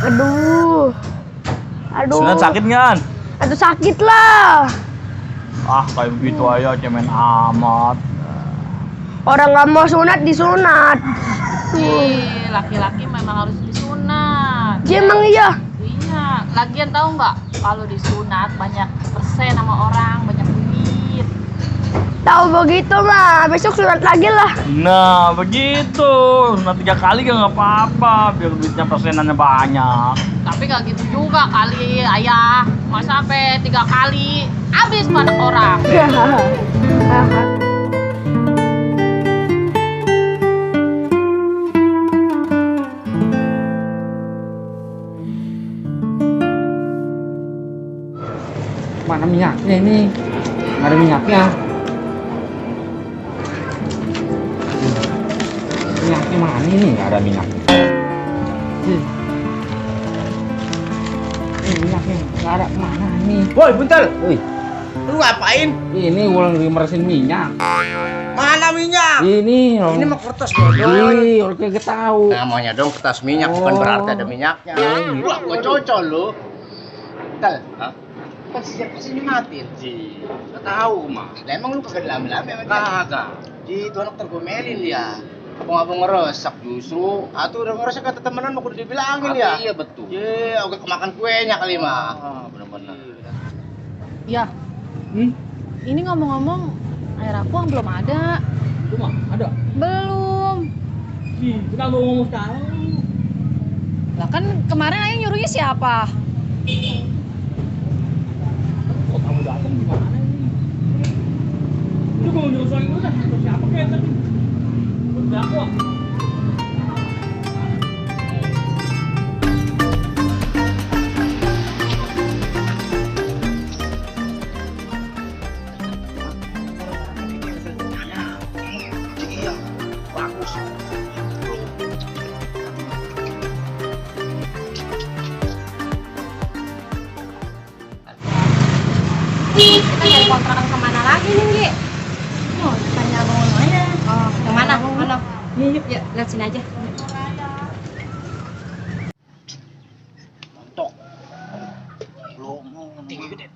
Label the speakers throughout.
Speaker 1: Aduh. Aduh.
Speaker 2: Sunat sakit nggak?
Speaker 1: Aduh sakit lah.
Speaker 2: Ah, kayak begitu aja cemen amat.
Speaker 1: Orang nggak mau sunat disunat.
Speaker 3: Ih, laki-laki memang harus disunat.
Speaker 1: Ya, emang iya.
Speaker 3: Iya, lagian tahu nggak kalau disunat banyak persen sama orang, banyak duit.
Speaker 1: Tahu begitu mah, besok sunat lagi lah.
Speaker 2: Nah, begitu. Sunat 3 kali gak apa-apa, biar duitnya persenannya banyak.
Speaker 3: Tapi nggak gitu juga kali, ayah. Masa sampai 3 kali habis banyak orang.
Speaker 4: Mana minyaknya ini? Nggak ada minyaknya. Minyaknya mana ini? Nggak ada minyaknya. Ini minyaknya nggak ada. Mana nih?
Speaker 5: Woi, Buntel,
Speaker 4: Wih,
Speaker 5: lu ngapain?
Speaker 4: ini gue lagi meresin minyak.
Speaker 5: Mana minyak?
Speaker 4: Ini
Speaker 5: Ini mah kertas bodoh.
Speaker 4: Ih, orang kagak tahu.
Speaker 5: Namanya dong kertas minyak, bukan
Speaker 4: Oh.
Speaker 5: berarti ada minyaknya. Wah, gua cocok lu. Buntel, hah? Kan sejak kesini matiin sih. Gak tahu mah. Lah emang lu kagak dilame-lame sama dia? Kagak. Itu anak tergomelin dia. Abang-abang ngeresak justru. Atuh udah ngeresak kata temenan mau kudu dibilangin ya. Iya betul. Ye, oke kemakan kuenya kali mah. Bener-bener.
Speaker 3: Ya, ini ngomong-ngomong air aku yang belum ada.
Speaker 4: Cuma ada.
Speaker 3: Belum.
Speaker 4: Ih, kita mau ngomong sekarang.
Speaker 3: Lah kan kemarin ayah nyuruhnya siapa?
Speaker 4: Kok kamu datang gimana ini? Itu gue mau nyuruh soalnya udah. Siapa kayak tadi? Udah kok.
Speaker 5: Iya, bagus.
Speaker 3: Kita nyari kontrakan kemana lagi nih, Gi? Oh, tanya abang mana? Oh, yang mana? Mana? Yuk, lihat sini aja.
Speaker 5: Montok. Belum tinggi gede.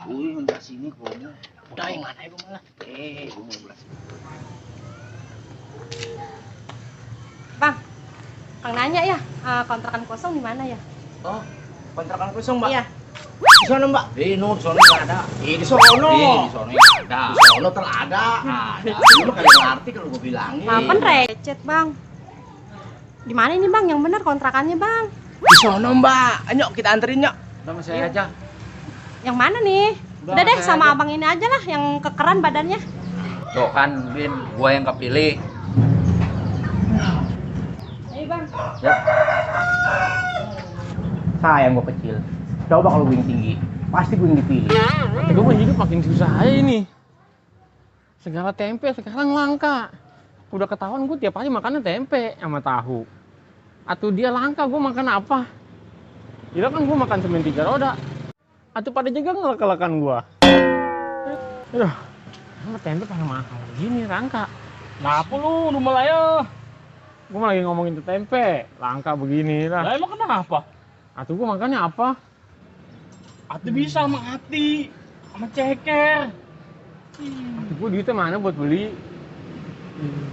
Speaker 5: Wih, yang sini gua. Udah yang mana itu malah? Gua mau belas.
Speaker 3: Bang, Kang nanya ya, kontrakan kosong di mana ya?
Speaker 5: Oh, kontrakan kosong, Mbak.
Speaker 3: Iya.
Speaker 5: Di sana, Mbak.
Speaker 4: Di sono nggak ada.
Speaker 5: Di sono.
Speaker 4: Di sono nggak ada.
Speaker 5: Di sono terada. Lu kali ngerti kalau gua bilangin.
Speaker 3: Makan recet, Bang. Di mana ini, Bang? Yang benar kontrakannya, Bang?
Speaker 5: Di sono, Mbak. Ayo kita anterin, yuk.
Speaker 4: Udah sama saya aja.
Speaker 3: Yang mana nih?
Speaker 4: Udah,
Speaker 3: Udah deh,
Speaker 4: saya
Speaker 3: sama
Speaker 4: aja.
Speaker 3: abang ini aja lah, yang kekeran badannya.
Speaker 4: Tuh kan, Bin, gua yang kepilih.
Speaker 3: Ayo, Bang.
Speaker 4: Ya. Sayang gua kecil. Coba kalau gue yang tinggi, pasti gue yang dipilih.
Speaker 6: Gue mah hidup makin susah aja ini. Segala tempe sekarang langka. Udah ketahuan gue tiap hari makannya tempe sama tahu. Atau dia langka, gue makan apa? Kira kan gue makan semen 3 roda. Atau pada juga ngelak-ngelakan gue. Aduh, sama tempe pada mahal gini langka.
Speaker 2: Kenapa lu rumah ya?
Speaker 6: Gue lagi ngomongin tuh tempe, langka begini lah.
Speaker 2: Lah emang kenapa?
Speaker 6: Atau gue makannya apa?
Speaker 2: Ati bisa sama hati, sama ceker.
Speaker 6: Atau gue duitnya mana buat beli?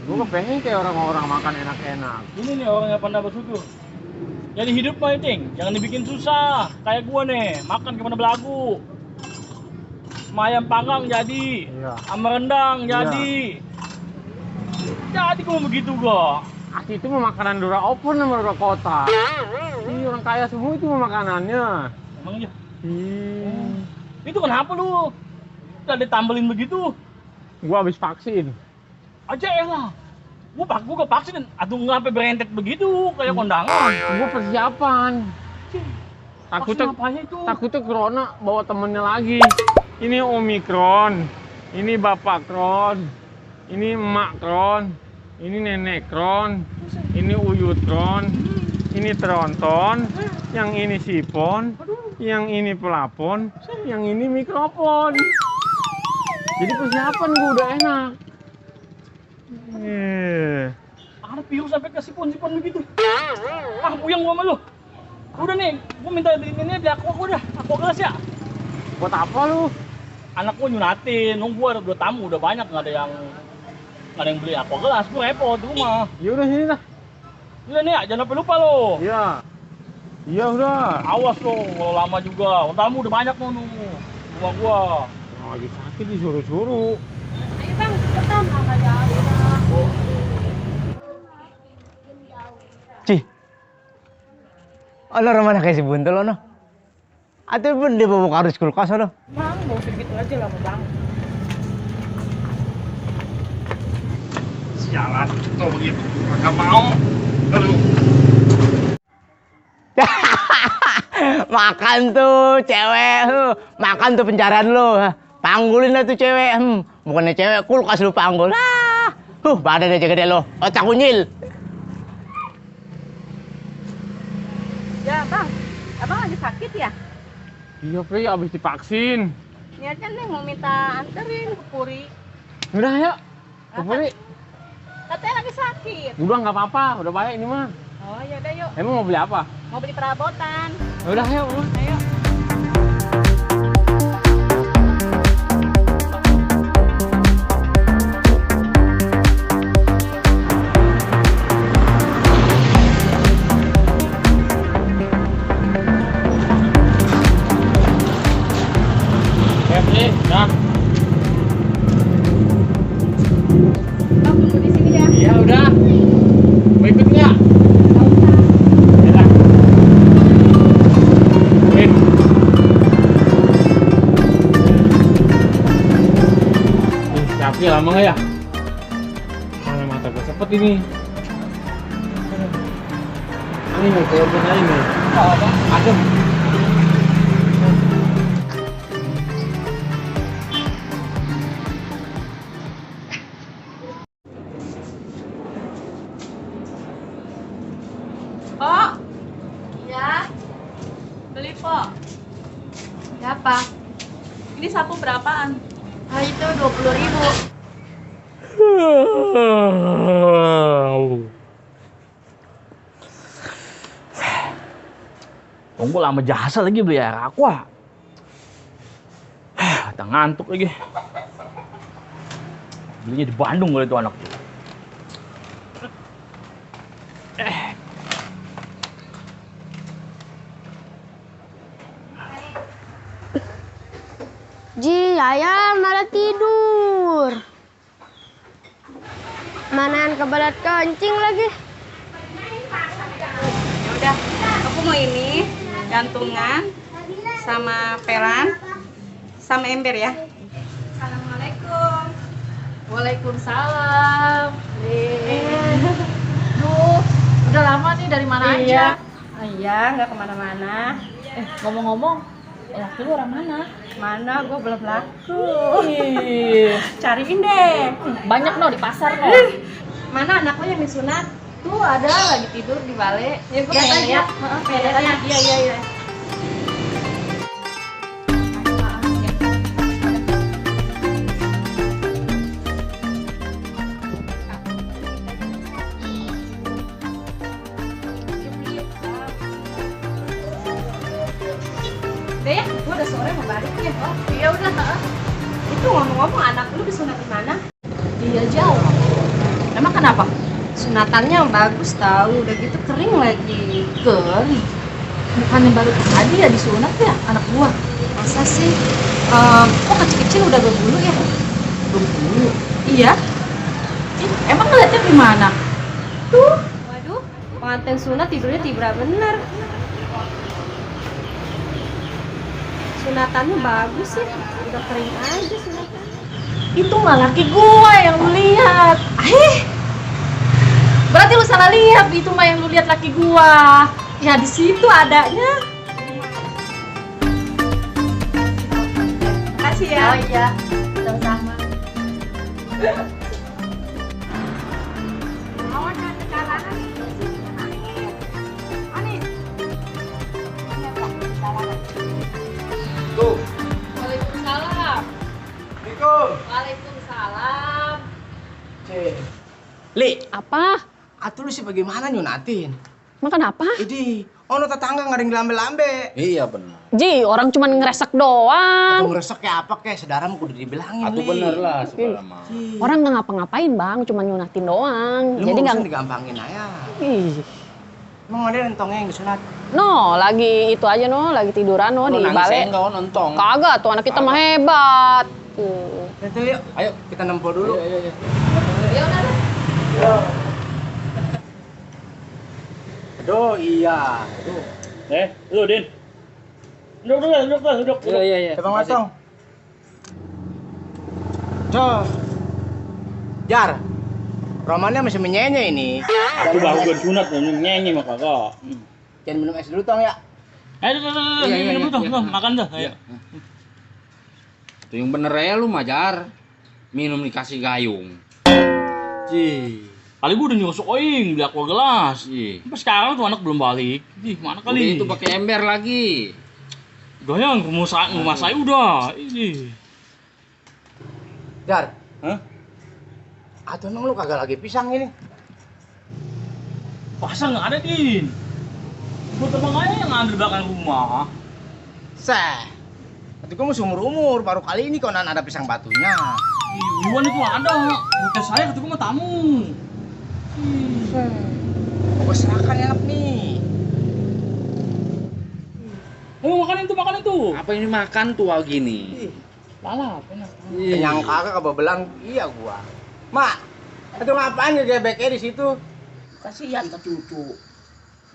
Speaker 6: Gue kepengen kayak orang-orang makan enak-enak.
Speaker 2: Ini nih orang yang pandai bersyukur. Jadi hidup mah ting, jangan dibikin susah. Kayak gua nih, makan kemana belagu. Sama ayam panggang jadi,
Speaker 6: Iya.
Speaker 2: sama rendang
Speaker 6: Iya.
Speaker 2: jadi. Jadi gua mau begitu gua.
Speaker 6: Ati itu mah makanan Dora Open sama Dora Kota. Ih, orang kaya semua itu mah makanannya.
Speaker 2: Emang iya.
Speaker 6: Ih,
Speaker 2: Itu kenapa lu? Udah ditambelin begitu?
Speaker 6: gua habis vaksin.
Speaker 2: Aja elah. Gua ke vaksin, aduh nggak sampai berentet begitu kayak kondangan.
Speaker 6: Gua persiapan. Takutnya
Speaker 2: apanya itu?
Speaker 6: takutnya corona bawa temennya lagi. Ini Omikron, ini Bapak Kron, ini Emak Kron, ini Nenek Kron, ini Uyut Kron, ini Tronton, yang ini Sipon, yang ini pelapon, yang ini mikrofon. Jadi persiapan gua udah enak.
Speaker 2: Ada virus sampai ke sipon-sipon begitu. Ah, puyeng gua sama lu. Udah nih, gua minta beliin ini beli aqua udah. Aqua gelas ya.
Speaker 6: Buat apa lu?
Speaker 2: Anak gua nyunatin, nunggu ada 2 tamu udah banyak nggak ada yang beli aqua gelas, gua repot di rumah.
Speaker 6: Ya udah sini dah.
Speaker 2: Udah nih, jangan sampai lupa lo.
Speaker 6: Iya. Iya udah.
Speaker 2: Awas lo, kalau lama juga. Tamu udah banyak lo nunggu. Rumah gua.
Speaker 6: Orang lagi sakit disuruh-suruh.
Speaker 3: Ayo bang, cepetan. Nggak jauh.
Speaker 5: Cih. Ono mana kayak si buntel ono. Atau pun dia bawa karus kulkas ono.
Speaker 3: Bang, mau segitu aja lah bang.
Speaker 2: Sialan, tuh begitu. Gak mau. Aduh.
Speaker 5: Makan tuh cewek, makan tuh pencarian lo. Panggulin lah tuh cewek. Bukannya cewek kulkas lu panggul. Badan aja gede lo, otak unyil.
Speaker 3: Ya bang, abang lagi sakit ya?
Speaker 6: Iya Pri, abis divaksin.
Speaker 3: Niat kan nih mau minta anterin ke Puri.
Speaker 6: Udah ayo. Ke Puri.
Speaker 3: Katanya lagi sakit.
Speaker 6: Udah nggak apa-apa, udah baik ini mah.
Speaker 3: Oh ya udah yuk,
Speaker 6: Emang mau beli apa?
Speaker 3: mau beli perabotan.
Speaker 6: Udah ayo.
Speaker 3: Ayo.
Speaker 6: Pri, dah.
Speaker 3: Bang tunggu di sini ya.
Speaker 6: Iya udah. Mau ikut nggak?
Speaker 3: Nggak usah.
Speaker 6: Udah. Pri. Capek lama nggak ya? Mana mata gue cepet ini. Ini nih, kalau benar ini. Apa? Adem.
Speaker 3: Po. Iya. Beli po. Berapa? Ini sapu berapaan? Ah itu 20.000.
Speaker 2: Tunggu lama jasa lagi beli air aqua. Kita ngantuk lagi. Belinya di Bandung kali itu anak.
Speaker 1: Ji, ayah malah tidur. Manaan kebelet kencing lagi.
Speaker 3: Ya udah, aku mau ini gantungan sama peran sama ember ya. Assalamualaikum.
Speaker 7: Waalaikumsalam. Duh, udah lama nih dari mana aja?
Speaker 3: Iya, nggak kemana-mana.
Speaker 7: Ngomong-ngomong, laki lu orang mana?
Speaker 3: Mana? Gue belum laku.
Speaker 7: Ih,
Speaker 3: Cariin deh.
Speaker 7: banyak no di pasar no.
Speaker 3: Mana anak lo yang disunat?
Speaker 7: Tuh ada lagi tidur di balik.
Speaker 3: Ya gue pengen lihat. Pengen lihat aja. Iya. Udah ya, gue udah sore mau balik ya. Oh, iya udah. Itu ngomong-ngomong anak lu disunat di mana?
Speaker 7: Iya jauh.
Speaker 3: Emang kenapa? Sunatannya bagus tahu, udah gitu kering lagi.
Speaker 7: Kering. Bukannya baru tadi ya disunat ya anak gua?
Speaker 3: Masa sih? Kok kecil-kecil udah berbulu ya?
Speaker 7: Berbulu.
Speaker 3: Iya.
Speaker 7: Ih, emang ngeliatnya gimana?
Speaker 3: Tuh. Waduh, pengantin sunat tidurnya tibra bener. Sunatannya bagus sih, udah kering aja sunatannya.
Speaker 7: Itu mah laki gua yang lu lihat. Berarti lu salah lihat, itu mah yang lu lihat laki gua. Ya di situ adanya.
Speaker 3: Makasih ya.
Speaker 7: Oh iya, sama-sama.
Speaker 5: Tuh.
Speaker 7: Waalaikumsalam.
Speaker 5: Assalamualaikum.
Speaker 7: Waalaikumsalam.
Speaker 5: Li,
Speaker 7: Apa?
Speaker 5: atuh lu sih bagaimana nyunatin?
Speaker 7: Makan apa?
Speaker 5: Ini Ono tetangga nggak ada yang lambe-lambe.
Speaker 8: Iya benar.
Speaker 9: Ji, orang cuma ngeresek doang.
Speaker 5: Atau ngeresek kayak apa kayak saudaramu kudu dibilangin.
Speaker 8: Atuh
Speaker 5: Li.
Speaker 8: bener lah sebelah mah.
Speaker 9: Orang nggak ngapa-ngapain bang, cuma nyunatin doang.
Speaker 5: Lu
Speaker 9: Jadi nggak.
Speaker 5: digampangin aja.
Speaker 9: Ih.
Speaker 5: Emang ada entongnya yang disunat?
Speaker 9: No, lagi itu aja no, lagi tiduran no
Speaker 8: Lu
Speaker 9: di
Speaker 8: nangis
Speaker 9: balai.
Speaker 8: enggak nonton.
Speaker 9: Kagak, tuh anak kita mah hebat. Tuh.
Speaker 5: Itu yuk, ayo kita nempo dulu.
Speaker 8: Iya.
Speaker 3: Ya udah.
Speaker 5: Aduh iya. Aduh.
Speaker 2: Lu Din. Duduk.
Speaker 8: Iya.
Speaker 5: Bang Masong. Coh. Jar. Romannya masih menyenye ini.
Speaker 2: Aku baru gue sunat nyanyi mah kagak.
Speaker 5: Jangan minum es dulu tong ya.
Speaker 2: Minum dulu tuh, makan tuh. Ayo.
Speaker 8: Itu yang bener ya lu Majar. Minum dikasih gayung.
Speaker 2: Kali gua udah nyusuk oing, beli aqua gelas.
Speaker 8: Ih.
Speaker 2: Sampai sekarang tuh anak belum balik. Ih, mana
Speaker 8: Udah
Speaker 2: kali?
Speaker 8: itu pakai ember lagi.
Speaker 2: Udah yang rumah saya udah. Ini.
Speaker 5: Jar.
Speaker 2: Hah?
Speaker 5: Atau emang lu kagak lagi pisang ini?
Speaker 2: Pasar nggak ada Din. Gua tebang aja yang ada di belakang rumah.
Speaker 5: Seh. Nanti gua mau seumur-umur, baru kali ini konan ada pisang batunya.
Speaker 2: Ih, Iwan itu ada. Bukan saya, kata gua mah tamu.
Speaker 5: Gua serahkan enak nih.
Speaker 2: Ayo makan itu.
Speaker 8: Apa ini makan tuh gini?
Speaker 2: Lalap, enak.
Speaker 5: Kenyang kagak kebebelan iya gua. Mak, itu ngapain ngegebeknya di situ?
Speaker 10: Kasihan ke cucu.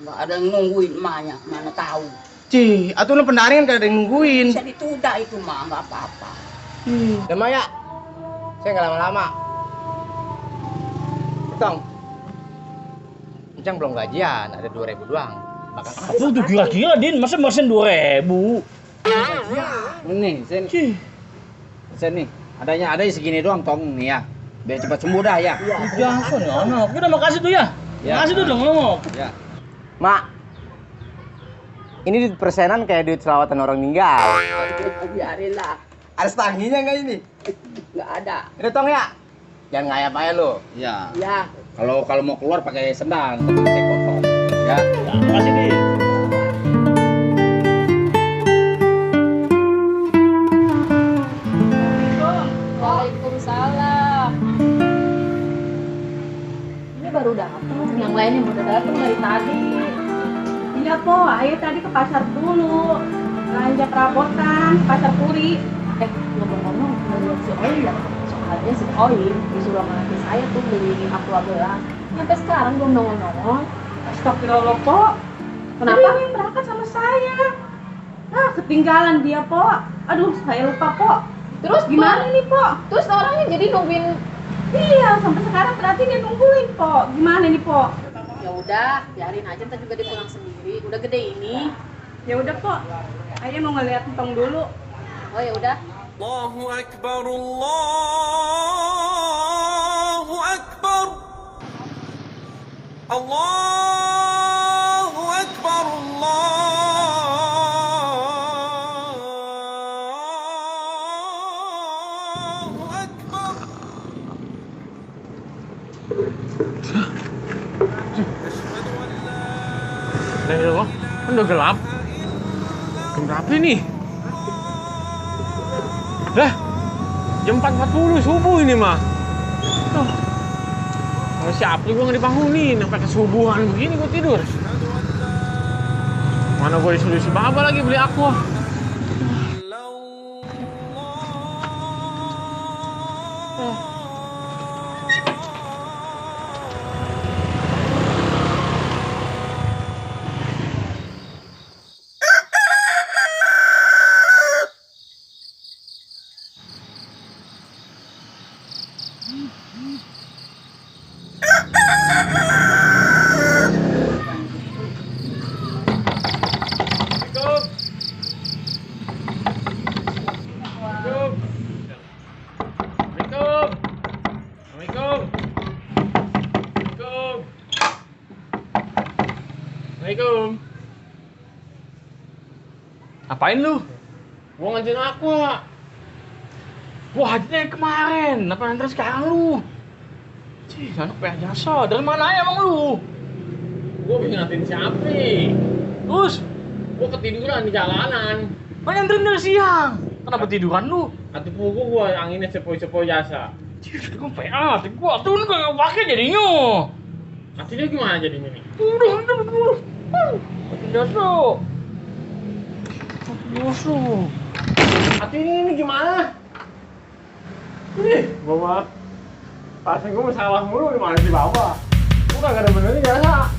Speaker 10: Nggak ada yang nungguin emaknya, mana tahu.
Speaker 5: Cih, atuh lu pendaringan kan ada yang nungguin.
Speaker 10: Bisa ditunda itu mah, nggak apa-apa.
Speaker 5: Ya Mak ya, saya nggak lama-lama. Tong, Encang belum gajian, ada 2.000 doang. Makan apa?
Speaker 2: Lu tuh gila-gila Din, masa mesin 2.000?
Speaker 8: Nih, sen nih. Ada segini doang tong nih ya. Biar cepat sembuh dah ya.
Speaker 2: Biasa nih anak. Udah makasih tuh ya.
Speaker 8: Ya.
Speaker 2: Makasih tuh dong ngomong.
Speaker 8: Ya.
Speaker 5: Mak, ini duit persenan kayak duit selawatan orang meninggal.
Speaker 10: Biarin lah,
Speaker 5: Ada setangginya nggak ini?
Speaker 10: nggak ada.
Speaker 5: Ini Tong ya? Jangan ngayap aja lu.
Speaker 8: Ya.
Speaker 10: Ya,
Speaker 8: Kalau mau keluar pakai sendal, pakai kotong. Ya.
Speaker 2: Ya, makasih Din.
Speaker 3: Waalaikumsalam. Ini baru datang, yang lainnya udah datang dari tadi.
Speaker 7: Iya po, ayo tadi ke pasar dulu. Belanja perabotan, pasar Puri.
Speaker 3: Ngomong-ngomong, ngeliat si Oin ya? Soalnya si Oin disuruh sama laki saya tuh beli aqua gelas. Sampai sekarang belum nongol-nongol.
Speaker 7: Astagfirullah po.
Speaker 3: Kenapa?
Speaker 7: Dia yang berangkat sama saya. Nah, ketinggalan dia po. Aduh, saya lupa po.
Speaker 3: Terus
Speaker 7: Gimana nih po?
Speaker 3: Terus orangnya jadi nungguin.
Speaker 7: Iya, sampai sekarang berarti dia nungguin po. Gimana nih po?
Speaker 3: Ya udah, biarin aja, ntar juga dia pulang sendiri. Udah gede ini.
Speaker 7: Ya udah po. Ayah mau ngeliat Tong dulu.
Speaker 3: Oh ya udah.
Speaker 11: Allahu Akbar, Allahu Akbar, Allahu Akbar, Allahu Akbar.
Speaker 6: Kan udah gelap. Jam berapa ini? Lah, jam 4.40 subuh ini mah. Tuh. Kalau siapa gue nggak dibangunin, sampai kesubuhan begini gue tidur. Mana gue disuruh si Baba lagi beli aqua. Assalamualaikum.
Speaker 2: Apain lu?
Speaker 6: Gua ngajarin aqua.
Speaker 2: Wah, hajinya kemarin. Kenapa nanti sekarang lu? Cih, anak PH jasa. Dari mana ya emang lu?
Speaker 6: Gua bikin ngajarin siapa nih?
Speaker 2: Terus,
Speaker 6: Gua ketiduran di jalanan.
Speaker 2: kan nganterin dari siang. Kenapa tiduran lu?
Speaker 6: Hati pukul gua anginnya sepoi-sepoi jasa.
Speaker 2: Gue PA, gua tuh nggak pakai jadinya.
Speaker 6: Artinya gimana jadinya nih?
Speaker 2: Udah. Doso. Doso.
Speaker 6: Hati ini gimana? Ih, bapak. Pasnya gua salah mulu gimana sih bapak? Gua kagak ada benernya jasa.